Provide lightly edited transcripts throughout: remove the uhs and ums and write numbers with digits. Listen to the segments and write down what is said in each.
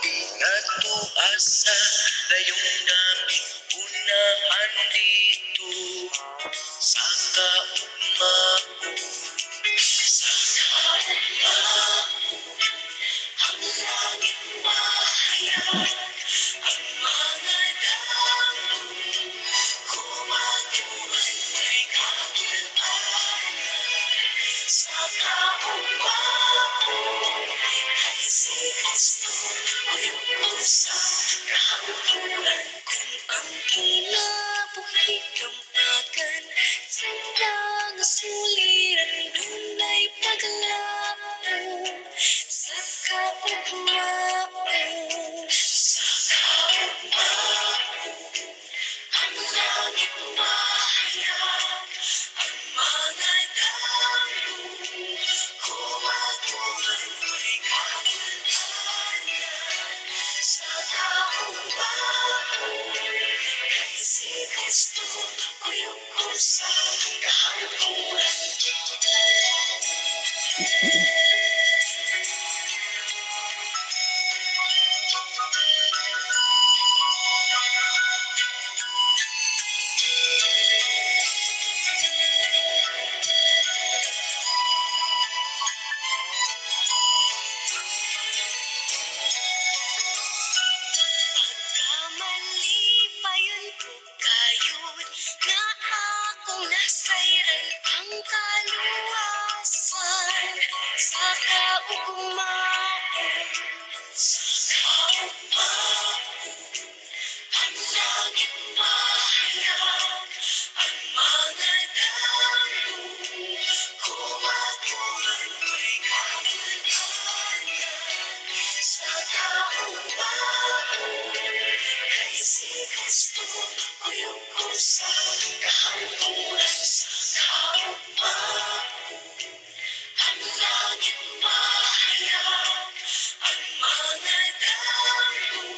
Ngadto sa layong dapit, unahan didto sa kaugmaon. Sa kaugmaon, ang langit mahayag, ang mga damo kumatuman may katul-anan. Sa kaugmaon, kay si Kristo kuyog sa kahangturan. Kung ang kinabuhi kampakan sa suliran, dunay paglaom sa kaugmaon. Sa kaugmaon, ang langit mahayag, ang mga damo kumatuman may katul-anan. Sa kaugmaon, kay si Kristo kuyog ko sa kahangturan. Pagkamalipayon ko kayon nga akong nasayran ang kaluwasan sa kaugmaon. Sa kaugmaon, ang langit mahayag, ang mga damo kumatuman may katul-anan. Sa kaugmaon, kay si Kristo kuyog ko sa kahangturan. Sa kaugmaon, ang langit mahayag, ang mga damo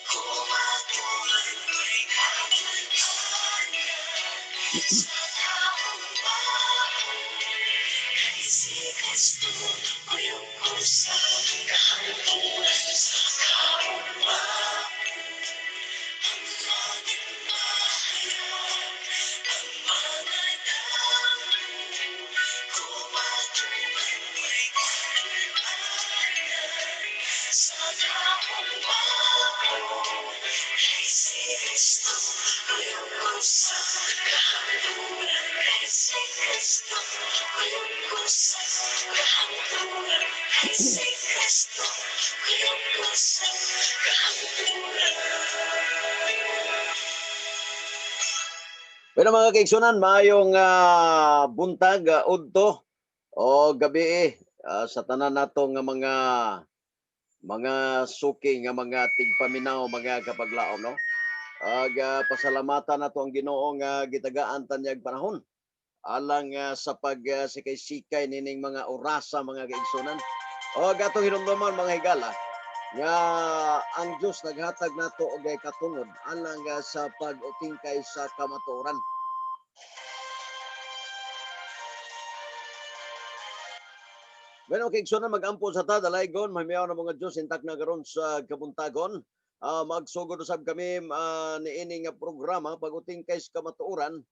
kumatuman may katul-anan. Sa kaugmaon, kay si Kristo kuyog ko sa kahangturan. Sa kaugmaon, ang langit mahayag, ang mga damo kumatuman may katul-anan. Sa kaugmaon, kay si Kristo kuyog ko sa kahangturan. Kay si Kristo kuyog ko sa kahangturan. Kay si Kristo kuyog ko sa kahangturan. Bueno, mga kaigsunan, maayong buntag, udto o gabi sa tanan nato nga mga suki nga mga tigpaminaw, mga kapaglaom, no. Ag pasalamatan nato ang Ginoo nga gitagaan ta niyag panahon alang sa pag sikay-sikay nining mga orasa, mga kaigsunan. O atong hinumduman, mga higala, nga ang Dios naghatag nato og katungod alang sa pag-utingkay sa kamatuoran. Bueno, kay na magampo sa ta dalaygon, mamiyaw na mga Diyos intak na karon sa kabuntagon. Magsugod usab kami niini nga programa pag-utingkay sa kamatuoran,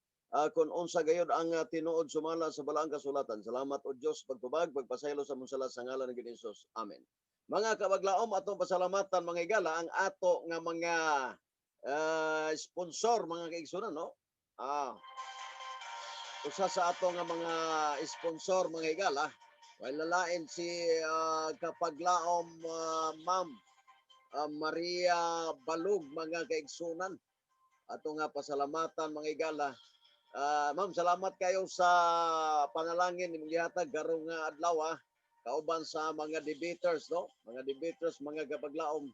kung unsa gayud ang tinuod sumala sa balaang kasulatan. Salamat o Dios, pagtubag, pagpasaylo sa mong sala sa ngalan ng Hesus. Amen. Mga kabaglaom, atong pasalamatan, mga higala, ang ato nga mga sponsor, mga kaigsunan, no? Usa sa ato nga mga sponsor, mga higala, wala lain si kapaglaom Ma'am Maria Balog, mga kaigsunan. Ato nga pasalamatan, mga higala. Ma'am, salamat kayo sa panalangin nimong gihatag karong nga adlaw, kauban sa mga debaters, no? Mga debaters, mga kapaglaom,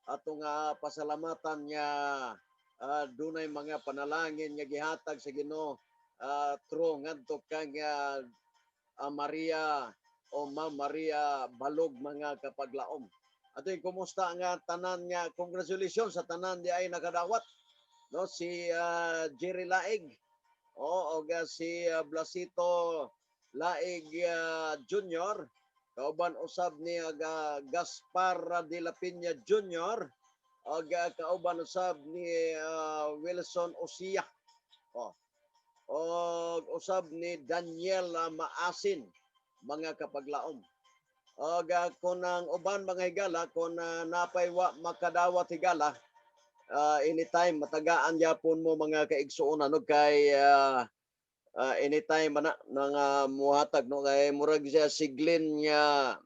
ato nga pasalamatan nga dunay mga panalangin nga gihatag sa Ginoo through ngadto kang Maria o Ma'am Maria Balog, mga kapaglaom. Ato yung kumusta nga tanan nga congratulations sa tanan di ay nakadawat, no, si Jerry Laig o og si Blasito Laig Jr. Kauban usab ni Gaspar de la Peña Jr. ug kauban usab ni Wilson Osia. Oh. Og usab ni Daniel Maasin, mga kapaglaom. Og kung ang uban, mga higala, kung napay wa makadawat, higala, anytime matagaan yapon mo, mga kaigsuonan, no, kay anytime man na nang muhatag, no, kay murag siya si Glenn nga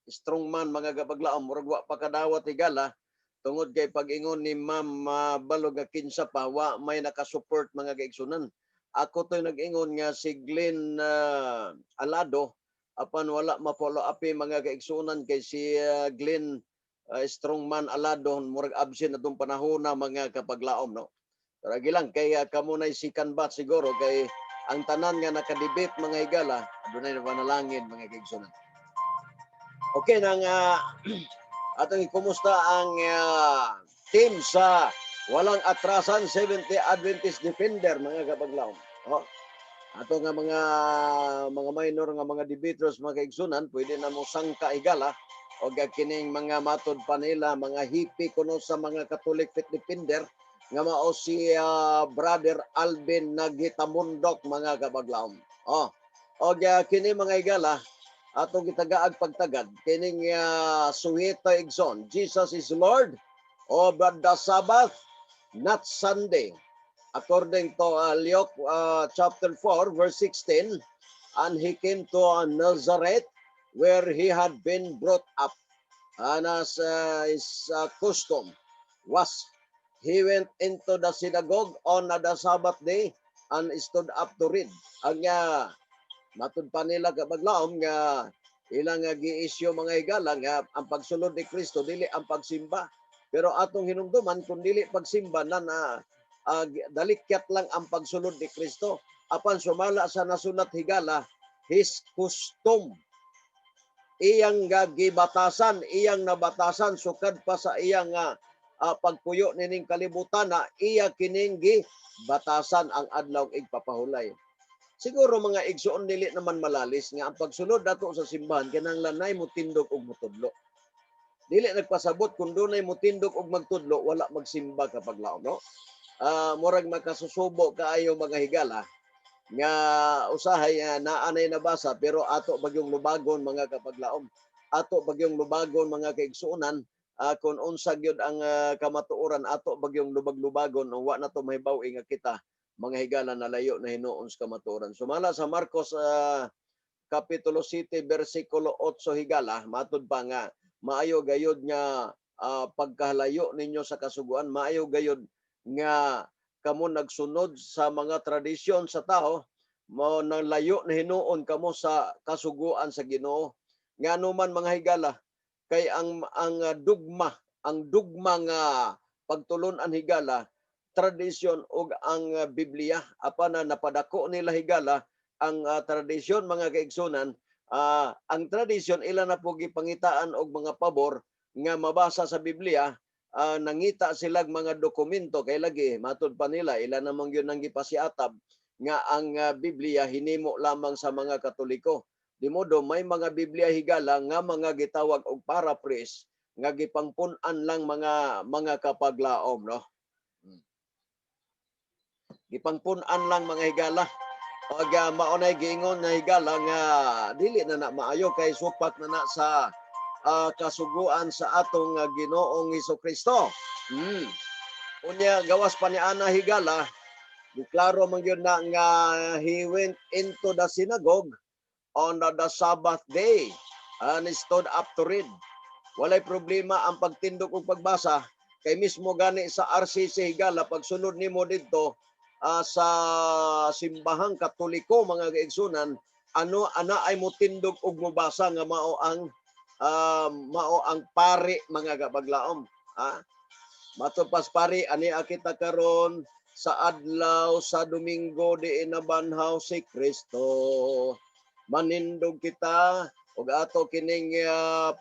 strongman, mga kapaglaom, murag wa pa kadawat, higala, tungod kay pag-ingon ni Ma'am Balog nga kinsa pa wa may nakasupport, mga kaigsuonan. Ako to'y nag-ingon nga si Glenn Alado, apan wala ma-follow up eh, mga kaigsuonan, kay si Glenn Strongman Alado murag absent na tong panahon na, mga kapaglaom, no. Pero gilang kay kamo nay second batch siguro, kay ang tanan nga nakadebate, mga higala, adunay na panalangin, mga kaigsuonan. Okay nang atong ikumusta ang team sa Walang Atrasan 70 Adventist Defender, mga kapaglaom. Oh. Ato nga mga minor nga mga debaters, mga kaigsunan, pwede na mo sangka, higala, og kining mga matod pa nila mga hippie kuno sa mga Catholic Faith Defender nga mao si Brother Alvin Nagitamundok, mga kapaglaom. Oh. Og kini, mga higala, atong gitagaag pagtagad kining Suhita Igsoon, Jesus is Lord over the Sabbath, not Sunday. According to Luke chapter 4 verse 16, and he came to Nazareth, where he had been brought up, and as his custom was, he went into the synagogue on the Sabbath day and stood up to read. Ang matud pa nila, kapaglaom, nga ilang nga gi-issue, mga higala, nga ang pagsulod ni Kristo dili ang pagsimba. Pero atong hinumduman, kung dili pagsimba na na dalikyat lang ang pagsulod ni Kristo. Apan sumala sa nasulat, higala, his custom, iyang gibatasan, iyang nabatasan sukad pa sa iyang pagpuyo nining kalibutan na iya kining gibatasan ang adlaw igpapahulay. Siguro, mga igsuon, dili naman malalis nga ang pagsulod dato sa simbahan kinahanglan nay motindog og motudlo. Dili nagpasabot kung dunay motindog og magtudlo, wala magsimba kapaglaom, no? Murag makasusubo kaayo, mga higala, nga usahay naa nay nabasa, pero ato bagyong lubagon, mga kapaglaom. Ato bagyong lubagon, mga kaigsuonan, kung unsa gyud ang kamatuoran, ato bagyong lubag-lubagon, wa na to mahibaw nga kita, mga higala, nalayo na hinuon sa kamatuoran. Sumala sa Marcos Kapitulo 7 bersikulo 8, higala, matud pa nga maayo gayod nga pagkahalayo ninyo sa kasuguan, maayo gayod nga kamo nagsunod sa mga tradisyon sa tao, mo nalayo na hinuon kamo sa kasuguan sa Ginoo. Ngano man, mga higala, kay ang dugma, ang dugma nga pagtulon-an, higala, tradisyon ug ang Biblia. Apan na napadako nila, higala, ang tradisyon, mga kaigsunan, ang tradisyon ila na po gipangitaan og mga pabor nga mabasa sa Biblia, nangita silag mga dokumento, kay lagi matud pa nila ila namang yun ang gipasiatab nga ang Biblia hinimo lamang sa mga Katoliko. Di modo may mga Biblia, higala, nga mga gitawag og paraphrase nga gipangpun-an lang, mga kapaglaom, no. Gipangpun-an lang, mga higala. Og mao nay giingon na, higala, nga dili na na maayo kay supak na na sa kasuguan sa atong Ginoong Kristo. Unya gawas pa ni ana, higala, giklaro man gyud na nga he went into the synagogue on the Sabbath day and stood up to read. Walay problema ang pagtindog ug pagbasa kay mismo gani sa RCC, higala, pagsulod nimo didto sa simbahang Katoliko, mga kaigsunan, ano ana ay motindog ug mobasa nga mao ang pari, mga kapaglaom. Ah, matud pas pari, ani kita karon sa adlaw sa Domingo di nabanhaw si Kristo. Manindog kita ug ato kining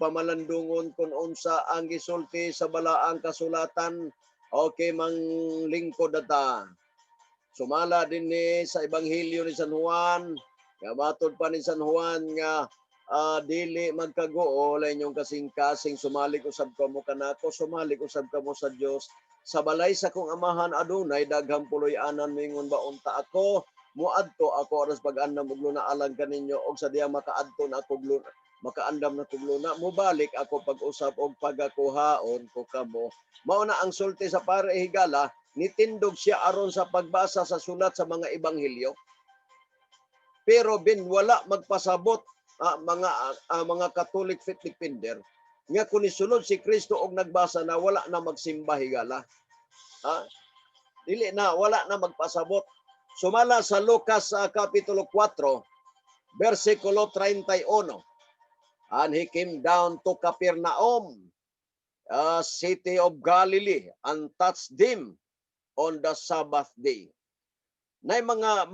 pamalandungon kung unsa ang gisulti sa balaang kasulatan. Okay, manglingkod ta. Sumala din ni sa Ebanghelyo ni San Juan, nga matod pa ni San Juan nga Dili magkaguol ang inyong kasing-kasing, sumalig usab kamo kanako, sumalig usab kamo sa Dios. Sa balay sa kong Amahan adunay daghang puloy-anan, moingon ba unta ako moadto ako aron pag-andam og luna alang kaninyo, og sa diya makaadto na ako luna, makaandam na kog luna, mobalik ako pag-usab og pagakuhaon ko kamo. Mao na ang sulti sa pare, higala. Nitindog siya aron sa pagbasa sa sulat sa mga ebanghelyo, pero bin wala magpasabot mga Catholic faith defender nga kung isulod si Kristo og nagbasa na, wala na magsimba, higala. Dili na, wala na magpasabot. Sumala sa Lucas Kapitulo 4 versikulo 31. And he came down to Capernaum, a city of Galilee, and touched them on the Sabbath day. Nay mga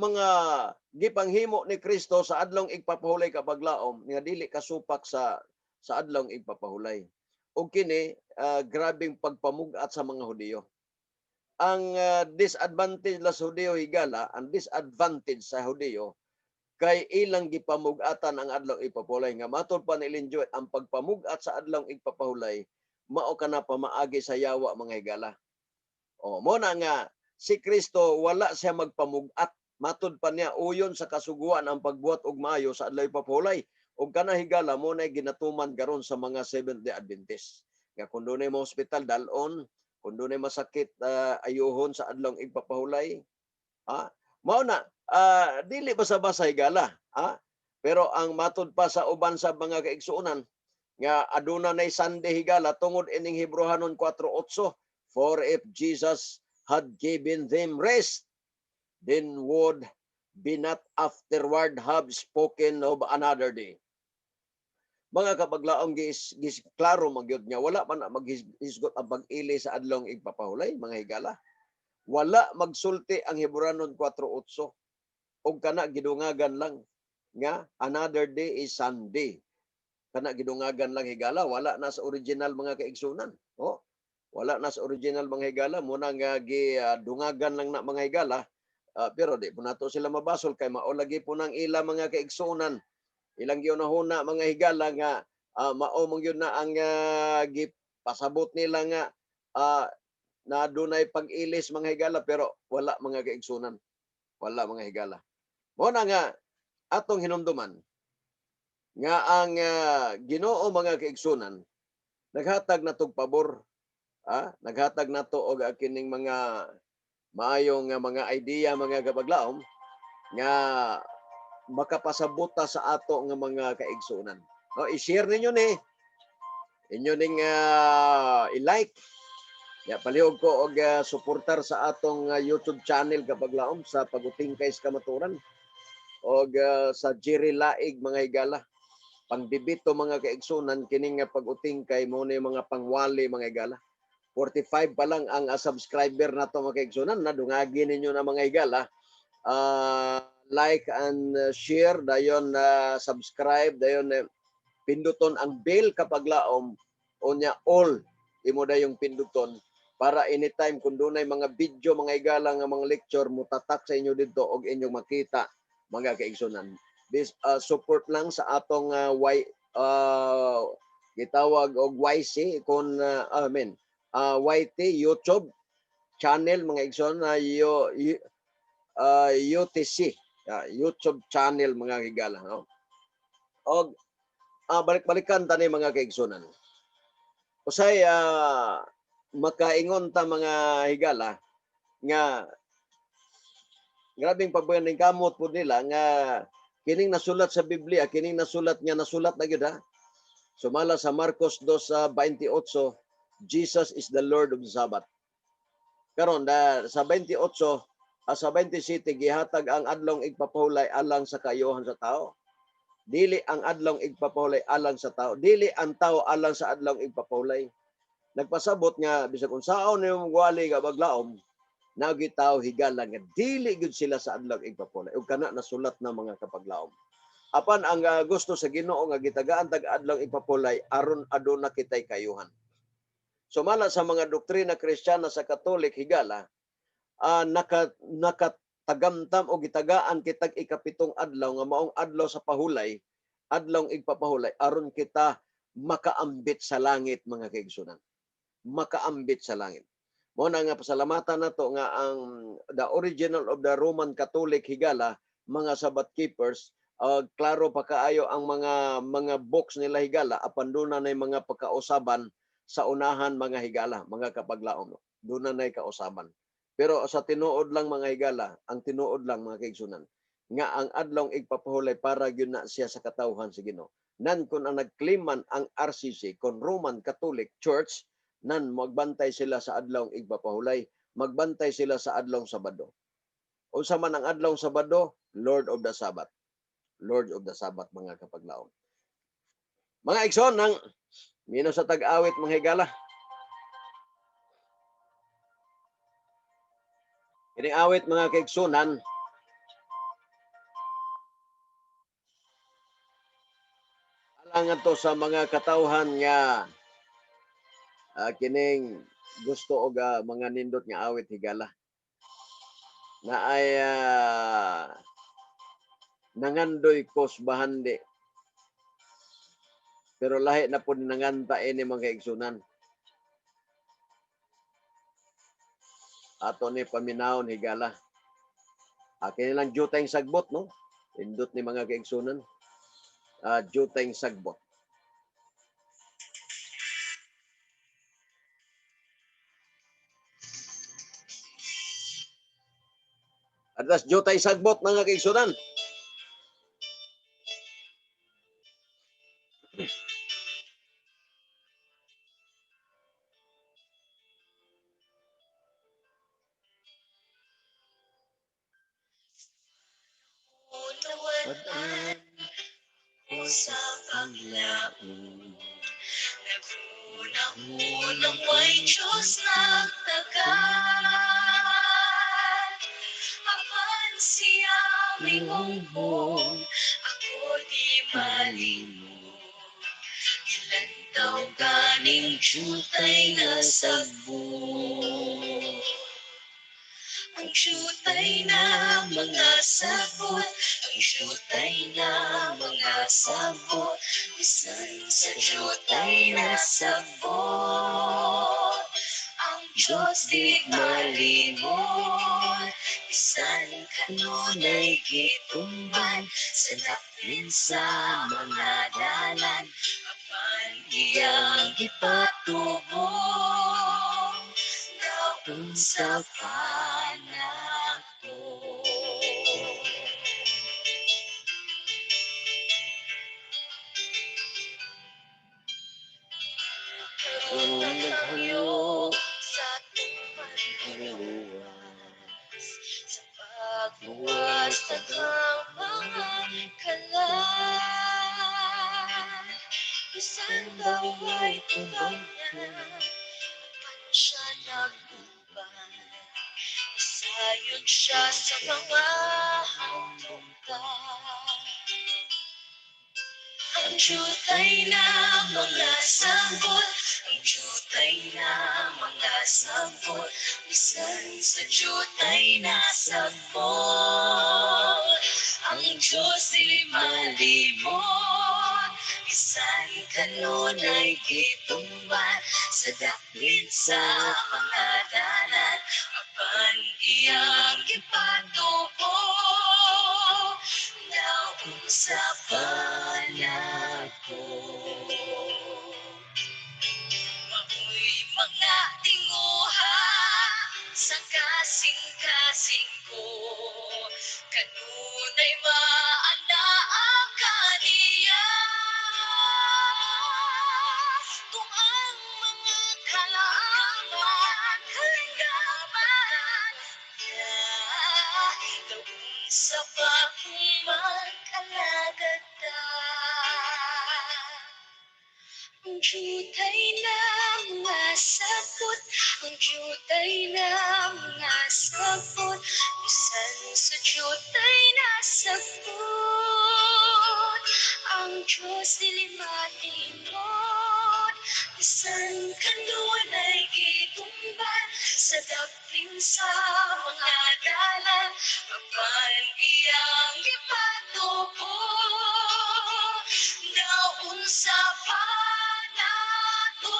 gipanghimo ni Kristo sa Adlong Igpapahulay, kapaglaom, nga dili kasupak sa Adlong Igpapahulay. Ug kini grabeng pagpamug-at sa mga Hudiyo. Ang disadvantage la sa Hudiyo, higala, ang disadvantage sa Hudiyo kay ilang gipamug-atan ang Adlaw Igpapahulay nga matod pa ni Ellen G. White, ang pagpamug-at sa Adlong Igpapahulay mao kana pamaagi sa yawa, mga higala. O mo na nga si Kristo wala siya magpamug-at. Matod pa niya, uyon sa kasuguan ang pagbuhat og maayo sa Adlaw Igpapahulay. Ug kana, higala, mo na ginatuman karon sa mga Seventh Day Adventist nga kung dunay mo hospital, dalon, kung dunay masakit, ayuhon sa Adlong Igpapahulay. Mao na dili basta-basta, higala. Pero ang matod pa sa uban sa mga kaigsuonan nga aduna nay Sunday, higala, tungod ining Hebreohanon 4:8, "For if Jesus had given them rest, then would be not afterward have spoken of another day." Mga kapaglaom, gis klaro magyud nga wala pa na maghisgot ang pag-ili sa Adlong Igpapahulay, mga higala. Wala magsulti ang Hebreohanon 4:8 og kana gidungagan lang nga another day is Sunday. Kana gidungagan lang, higala, wala na sa original, mga kaigsunan. Oh, wala na sa original, mga higala, muna nga gidungagan lang na, mga higala. Pero di po nato sila mabasol kay mao lagi po nang ila, mga kaigsunan. Ilang gihunahuna, mga higala, nga mao man gyud na ang gipasabot nila nga na dunay pag-ilis, mga higala, pero wala, mga kaigsunan. Wala, mga higala. Mo na nga atong hinumduman nga ang Ginoo, mga kaigsunan, naghatag na tog pabor, naghatag nato og kining mga maayong nga mga idea, mga kapaglaom, nga makapasabota sa ato nga mga kaigsunan. No, i-share ninyo ni inyo ning i-like. Ya, palihog ko og suportar sa atong YouTube channel, kapaglaom, sa Pag-utingkay sa Kamaturan og sa Jerry Laig, mga higala. Pangdibito, mga kaigsunan, kining nga Pag-utingkay mo ni mga pangwali, mga higala. 45 pa lang ang subscriber nato, mga kaigsunan. Nadungagi ninyo na, mga higala. Like and share dayon, subscribe dayon, pinduton ang bell, kapaglaom, unya all imo dayong pinduton para anytime kung dunay mga video, mga higala, nga mga lecture mutatak sa inyo didto og inyong makita, mga kaigsunan. This support lang sa atong Y gitawag og YC kon I mean YT YouTube channel, mga igsoon, na UTC YouTube channel, mga higala, no? Og balik-balikan tani, mga kaigsunan. Usay makaingon ta, mga higala, nga grabing pagbayaning kamot po nila nga kining nasulat sa Biblia, kining nasulat nga nasulat na gyud ha. Sumala sa Marcos 2:28, Jesus is the Lord of the Sabbath. Karon da sa 28, sa 27 gihatag ang Adlong Igpapahulay alang sa kaayohan sa tao. Dili ang Adlong Igpapahulay alang sa tao, dili ang tao alang sa Adlong Igpapahulay. Nagpasabot nga bisag unsaon nimo wali nga baglaom, nagi tao, higala, nga dili gyud sila sa Adlaw Igpapahulay ug kana nasulat na, mga kapaglaom. Apan ang gusto sa Ginoo nga gitagaan tag Adlaw Igpapahulay aron aduna kitay kayuhan. Sumala sa mga doktrina Kristiyana sa Katolik, higala, nakatagamtam o gitagaan kitag ikapitong adlaw nga maong adlaw sa pahulay. Adlong igpapahulay aron kita makaambit sa langit, mga kaigsunan. Makaambit sa langit. Mo na nga pasalamatan nato nga ang the original of the Roman Catholic, higala, mga Sabbath keepers, klaro pa kaayo ang mga books nila, higala, apan duna nay mga pagkausaban sa unahan, mga higala, mga kapaglaom, no? Duna nay kausaban. Pero sa tinuod lang, mga higala, ang tinuod lang, mga kaigsunan, nga ang adlong igpapahulay para gyud na siya sa katawhan sa Ginoo. Nan kung ang nagkliman ang RCC kon Roman Catholic Church, nan magbantay sila sa adlong igpapahulay, magbantay sila sa adlong Sabado. Unsa man ang adlong Sabado? Lord of the Sabbath. Lord of the Sabbath, mga kapaglaom. Mga igsoon, nang mino sa tag-awit, mga higala. Kining awit, mga kaigsunan, alangan to sa mga katawhan nga kining gusto og mga nindot nga awit, higala, na ay "Nangandoy Kos Bahandi", pero lahi na po nanganta ini, mga kaigsunan. Ato ni paminawon, higala. Kini lang "Jutay Sagbot", no? Indot ni, mga kaigsunan, "Jutay Sagbot". Adas "Jutay Sagbot", mga kaigsunan. Nawalan ko sa paglaom. Naghunahunang may Diyos nagtagal. Apan siya mingumbong, ako di malimot. Ilantaw ganing jutay nga sagbot. Ang jutay na mga sagbot, ang jutay na mga sagbot, bisan sa jutay na sagbot. Ang Diyos di malimot, bisan kanunay gitumban, sa daplin sa mga dalan, apan iyang gipatubong, daw sa panako. Karon naghangyo sa atong pagluwas, sa pagluwas daghang mga kalag. Bisan daw ay tubang niya, apan siya nagtuban. Isayon siya sa mga hangtukan. Ang jutay na mga sagbot, ang jutay na mga sagbot, bisan sa jutay na sagbot. Ang Diyos di malimot, bisan kanunay gitumban, sa daplin sa mga dalan, apan iyang gipatubo, daw sa panako. Maoy mga tinguha sa kasing-kasing ko. Kanunay maanaa kaniya. Kung ang mga kalaban kalingapan niya, daw unsa pa kung mag-alagad ta. Ang jutay na mga sagbot, ang jutay na mga sagbot, bisan sa jutay na sagbot. Ang Diyos dili malimot, bisan kanunay gitumban, sa daplin sa mga dalan, apan iyang gipatubo. Naunsa pa nato? Ang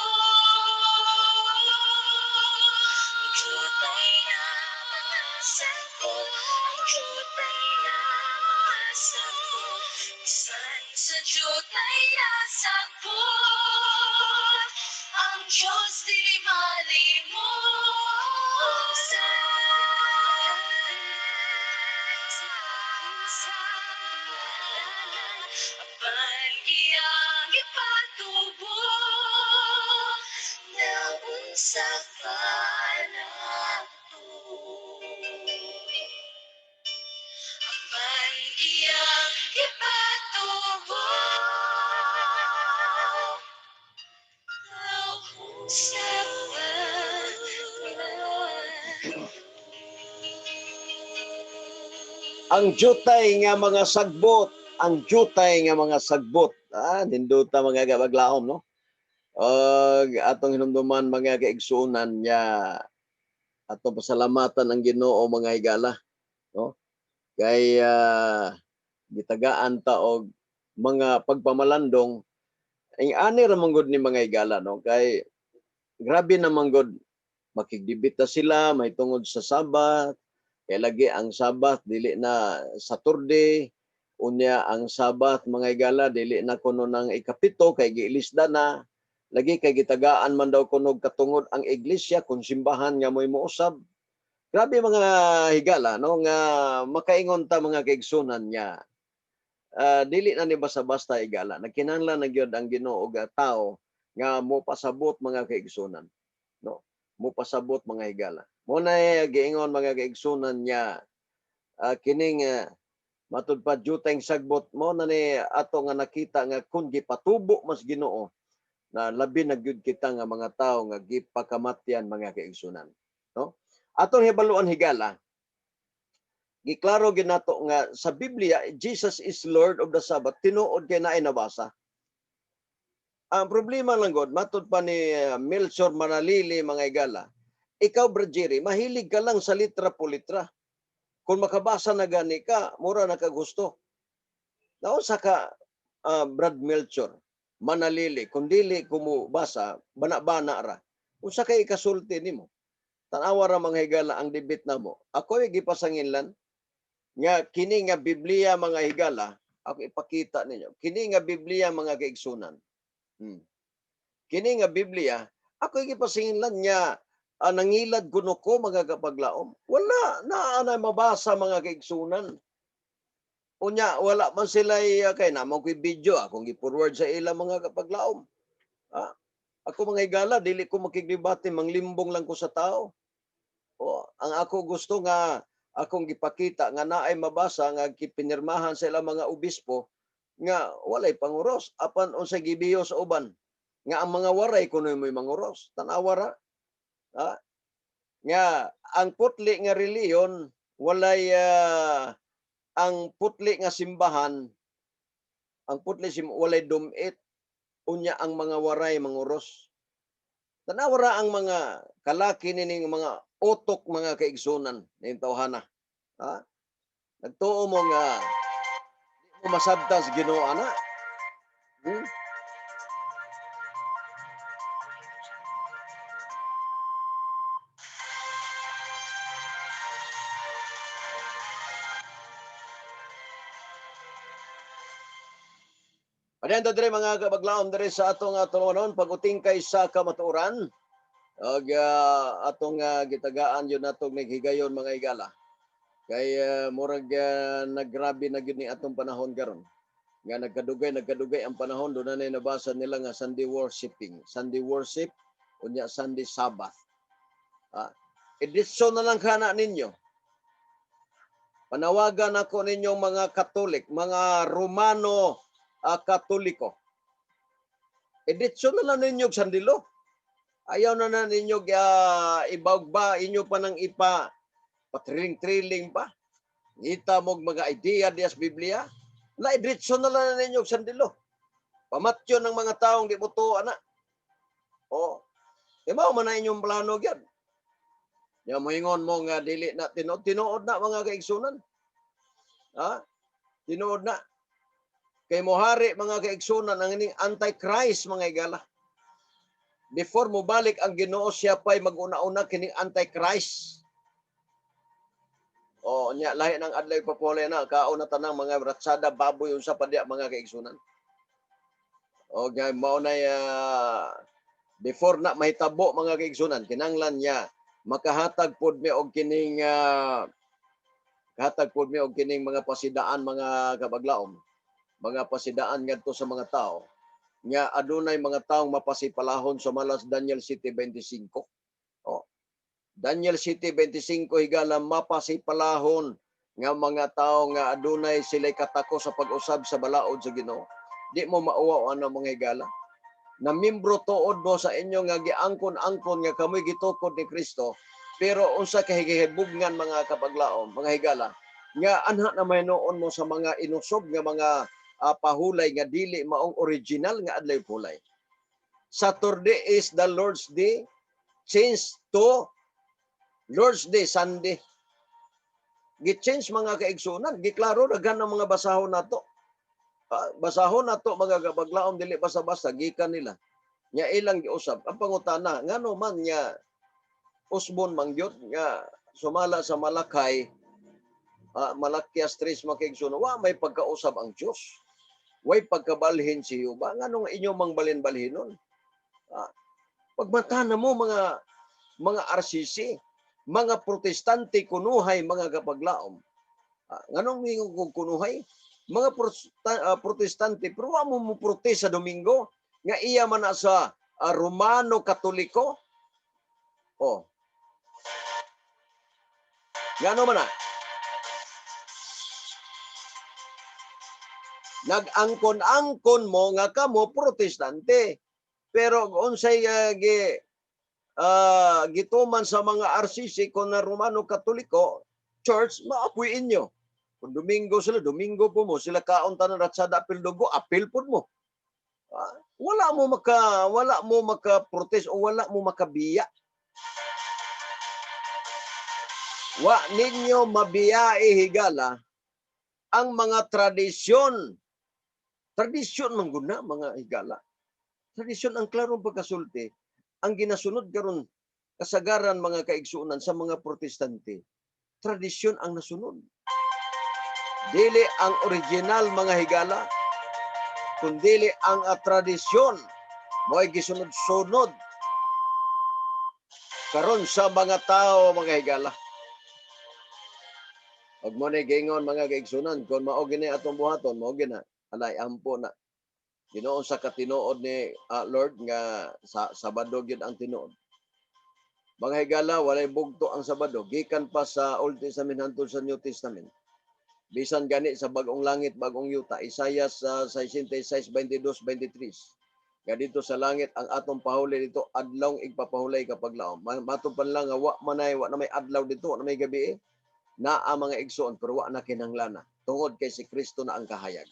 jutay na mga sagbot, ang jutay na mga sagbot, bisan sa jutay na sagbot, ang Diyos dili malimot. Sa sa apan iyang ipatubo, naunsa pa nato? Apan iyang ipatubo, naunsa pa nato? Ang jutay nga mga sagbot, ang jutay nga mga sagbot. Ah, nindota, mga kapaglaom, no? Og atong hinumduman, mga kaigsuonan, niya atong pasalamatan ang Ginoo, mga higala, no? Kay gitagaan ta og mga pagpamalandong ang ani ra man gud ni, mga higala, no? Kay grabe naman gud makigdibita sila may tungod sa Sabat. Kay lagi ang Sabat dili na Saturday. Unya ang Sabat, mga higala, dili na kuno ng ikapito kay giilisda na. Lagi kay gitagaan man daw kuno katungod ang iglesia kung simbahan nga mo'y mousab. Grabe, mga higala, no, nga makaingon ta, mga kaigsunan, nga dili na ni basta-basta, higala. Nagkinahanglan na gyud ang Ginoo og tao nga mo pasabot, mga kaigsunan, no? Mo pasabot, mga higala. Mo na giingon, mga kaigsunan, niya kining matud pa juteng sagbot mo na ni ato nga nakita nga kung gipatubo mas Ginoo na labi na gyud kita nga mga tao nga gipakamatyan, mga kaigsunan, no? Atong hibaluan, higala, giklaro ginato nga sa Biblia, Jesus is Lord of the Sabbath. Tinuod kay naay nabasa. Ang problema lang god, matud pa ni Melchor Manalili, mga higala, ikaw, Brad Jerry, mahilig ka lang sa litra po litra. Kung makabasa na gani ka, mura na ka gusto. Naunsa ka, Brad Melchor Manalili, kung dili kumubasa, bana-bana ra. Unsa kay ikasulti nimo? Tanawa ra, mga higala, ang debate namo. Ako gipasanginlan nga kini nga Biblia, mga higala, ako ipakita ninyo. Kini nga Biblia, mga kaigsunan. Kini nga Biblia, ako gipasanginlan nga nangilad kuno ko, mga kapaglaom. Wala na na mabasa, mga kaigsunan. Unya wala man sila kay namo ko'y video akong gi-forward sa ila, mga kapaglaom. Ah, ako, mga higala, dili ko makigdebate, manglimbong lang ko sa tao. O, ang ako gusto nga akong gipakita nga naay mabasa nga gipinirmahan sa ilang mga obispo nga walay panguros, apan unsay gibiyo sa uban nga ang mga waray kuno mo'y manguros. Tanawa ra, ha? Nga ang putli nga reliyon walay ang putli nga simbahan, ang putli walay dumit, unya ang mga waray manguros. Tanawa ra ang mga kalaki nining mga utok, mga kaigsunan, ning tawhana, ha? Nagtuo mo nga di mo masabtan sa Ginoo ana? Padayon ta diri, mga kabaglaom, diri sa atong tulumanon, pag-utingkay sa kamatuoran ug atong gitagaan yun natong naghigayon, mga higala, kay murag naggrabe na gyud ni atong panahon karon nga nagkadugay nagkadugay ang panahon. Doon na nabasa nila nga Sunday worshiping, Sunday worship, unya Sunday Sabbath. Ah, edisyon na lang kana ninyo. Panawagan ako ninyong mga Katolik, mga Romano Katoliko. Edisyon na lang ninyo og sandilo. Ayaw na na ninyo ibawgba, inyo pa nang ipa patriling-triling pa. Ngita mo og mga idea diya sa Biblia. La, diretso na lang ninyo og sandilo. Pamatyo ng mga taong di mo tuo ana. O, di ba man na inyong plano gyud? Ya moingon mo nga dili na tinuod, tinuod na, mga kaigsunan. Ha? Tinuod na. Kay mohari, mga kaigsunan, ang ining Antichrist, mga higala. Before mo balik ang Ginoo, siya pa'y mag-una-una kining Antichrist. O nya lahi ng adlaw ipapulay na kaon na tanang mga ratsada baboy unsa pa diya, mga kaigsunan. O gay mao na before na mahitabo, mga kaigsunan, kinanglan niya makahatag pod mi og kining kahatag pod mi og kining mga pasidaan, mga kabaglaom, mga pasidaan ngadto sa mga tao nga adunay mga taong mapasipalahon sa malas Daniel 7:25. Oh. Daniel 7:25, higala, mapasipalahon nga mga tao nga adunay sila'y katako sa pag-usab sa balaod sa Ginoo. Di mo mauwaw ano, mga higala. Na membro tuod mo sa inyo nga giangkon-angkon nga kamoy gitukod ni Kristo, pero unsa kahigihibugnan, mga kapaglaom, mga higala, nga anha na mahinoon mo sa mga inusob nga mga pahulay nga dili maong original nga adlaw pulay. Saturday is the Lord's Day, change to Lord's Day Sunday. Gi-change, mga kaigsunan, giklaro daghan ng mga basahon nato. Basahon nato, mga kabaglaom, dili basta-basta gikan nila. Nya ilang giusab. Ang pangutana, ngano man nga usbon man gyud nga sumala sa Malakay, Malakias 3, mga kaigsunan, wa may pagkausab ang Dios. Way pagkabalhin si Juba. Nganong inyo mang balin-balhinon? Pagmata na mo mga RCC, mga Protestante kunuhay, mga kapaglaom. Nganong mingon kong kunuhay? Mga Protestante, pero wa mo mo protest sa Domingo nga iya man na sa Romano Katoliko. Oh. Ngano man na? Nag-angkon-angkon mo nga kamo Protestante. Pero unsay gituman sa mga RCC kon na Romano Katoliko Church, maapoy inyo. Kung Domingo sila, Domingo po mo sila kaon tanan ratsada apil dugo, apil pud mo. Wala mo maka protest o wala mo makabiya. Wa ninyo mabiyae, higala, ang mga tradisyon. Tradisyon man gud na, mga higala. Tradisyon ang klarong pagkasulti. Ang ginasunod karon kasagaran, mga kaigsuonan, sa mga Protestante. Tradisyon ang nasunod. Dili ang original, mga higala, kundili ang tradisyon mo'y gisunod-sunod karon sa mga tao, mga higala. Ug mo ni gingon, mga kaigsunan, kung mao gini atong buhaton, mao gina alay ampo na. Ginoo sa katinuod ni Lord nga sa Sabado gyud ang tinuod. Mga higala, walay bugto ang Sabado gikan pa sa Old Testament hangtod sa New Testament. Bisan gani sa bagong langit, bagong yuta, Isaiah sa 66, 22, 23. Nga dito sa langit ang atong pahulay dito, adlawng igpapahulay kapag laom. Matupan lang nga wa manay, wa na may adlaw dito, wa na may gabi eh. Naa, mga igsoon, pero wa na kinanglana. Tungod kay si Kristo na ang kahayag.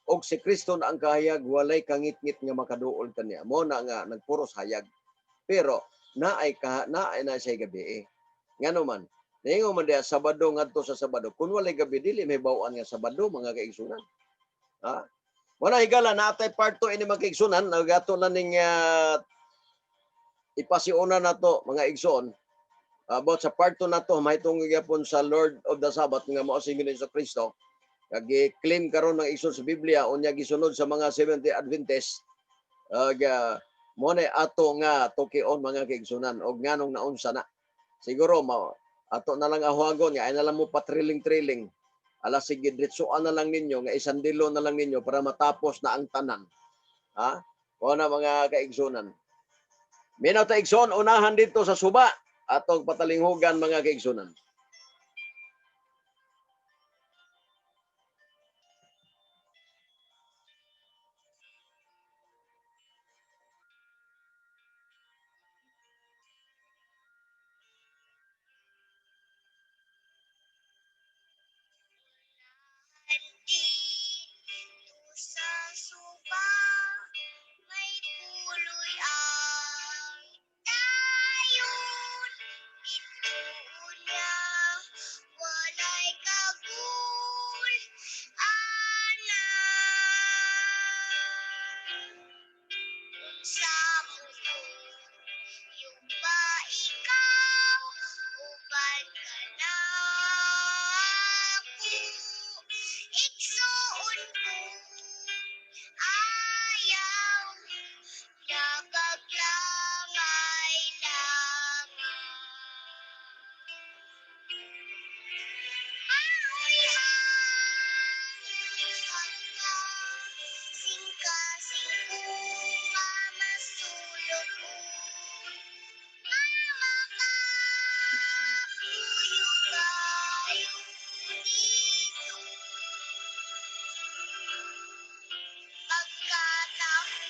Og si Kristo na ang kahayag, walay kangitngit nga makaduol kaniya. Mo na nga nagpuros hayag. Pero naay na siya gabi eh. Ngano man, ningo man diya Sabado ngadto sa Sabado. Kung walay gabi, dili may bawaan nga Sabado, mga kaigsunan. Ha? Wala, higala, naatay part 2 ini, mga kaigsunan, nagato na ning ipasiuna na to, mga igsoon. About sa part 2 na to, mahitungod gyapon sa Lord of the Sabbath nga mao si Ginoong Kristo. Kag claim karon ng igsoon sa Biblia unya gisunod sa mga Seventh-day Adventist. Mo na ato nga tukion, mga kaigsunan, og nganong naunsa na. Siguro mao ato na lang ahuagon nga ay na lang mo patriling-triling. Ala sige, diretsoan na lang ninyo nga isandilo na lang ninyo para matapos na ang tanan. Ha? O na, mga kaigsunan. Minaw ta, igsoon, unahan dito sa suba atong patalinghugan, mga kaigsunan. Dito sa suba, may puloy ang dayon. Bituon niya Igsuon ko, ayaw nagaglangay-langay. Maoy hangyosan ka, singka-singko nga masulok-on. Nga makapuyo kayo didto. Pagkataho,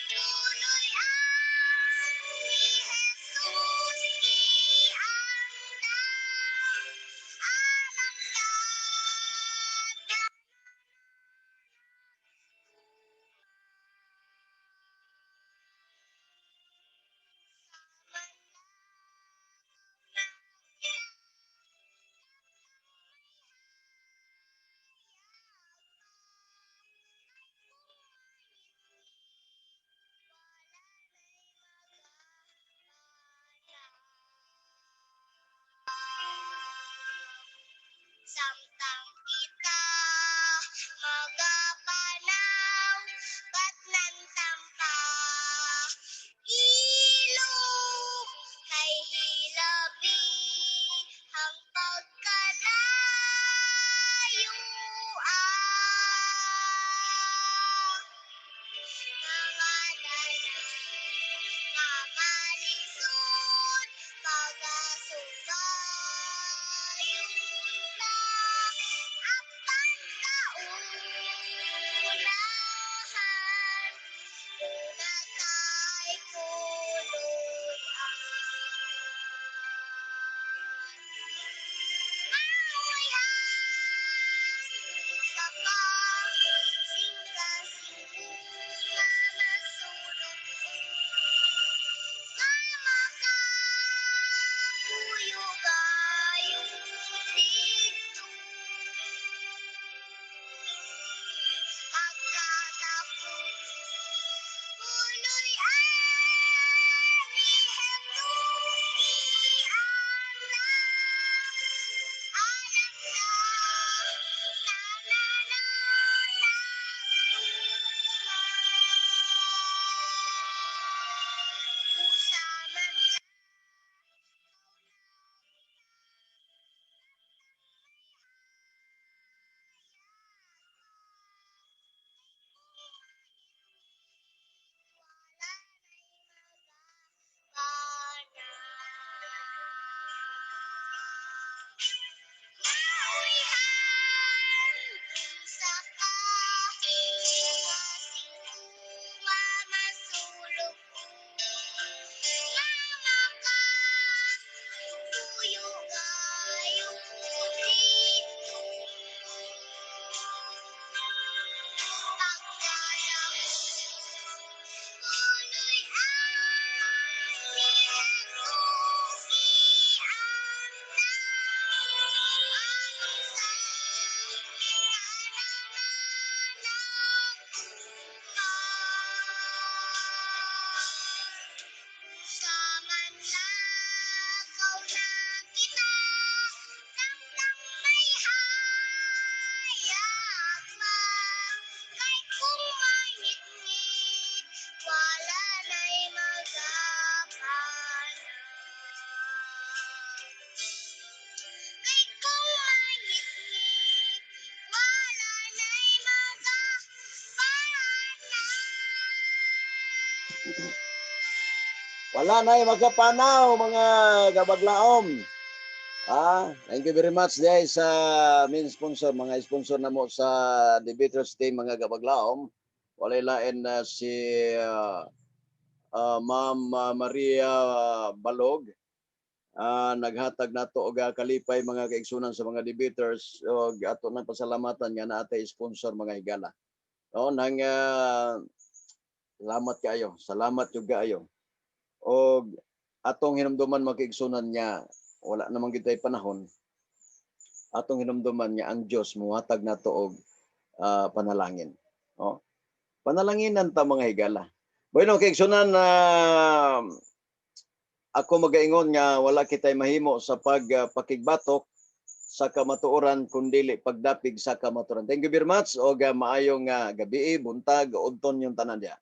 puloy ang ni Jesus giandam, alang sa Samtang kita magapanaw, batnan tampa ilog, kay hilabi ang pagkalayo ang mga dalan nga malisod, pagasubayon ta, apan kaunahan duna tay puloy-an. Maoy hangyosa ka, singka-singko nga masulok-on, nga makapuyo gayon didto. Pagkatapo, puloy ang ni Jesus giandam, alang sa tanan nagtuman. Usa man wala na'y magapanaw. Maoy hangyosa ka, singka-singko nga masulok-on, nga makapuyo gayon didto. Pagkatapo, puloy ang ni Jesus giandam, alang sa tanan nagtuman. Usa man lakaw na kita, samtang may hayag pa, kay kung mangitngit, wala na'y magapanaw. Kay kung mangitngit, wala na'y magapanaw. Wala na magkapanaw, mga gabaglaom. Thank you very much diay sa main sponsor, mga sponsor na mo sa Debaters Team, mga gabaglaom. Walay lain na si Ma'am Maria Balog. Naghatag nato og kalipay, mga kaigsunan, sa mga debaters og ato nang pasalamatan nga naa tay sponsor, mga higala. No, nang salamat kaayo. Salamat jud kaayo. Og atong hinumduman, mga kaigsunan, nga wala namang kitay panahon. Atong hinumduman nga ang Dios mohatag nato og panalangin. No? Panalanginan ta, mga higala. Bueno, kaigsunan, na ako magaingon nga wala kitay mahimo sa pagpakigbatok. sa kamatuoran kundili pagdapig sa kamatuoran. Thank you very much og maayong gabi, buntag, udton yung tanan diya.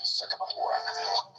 Sa kamatuoran.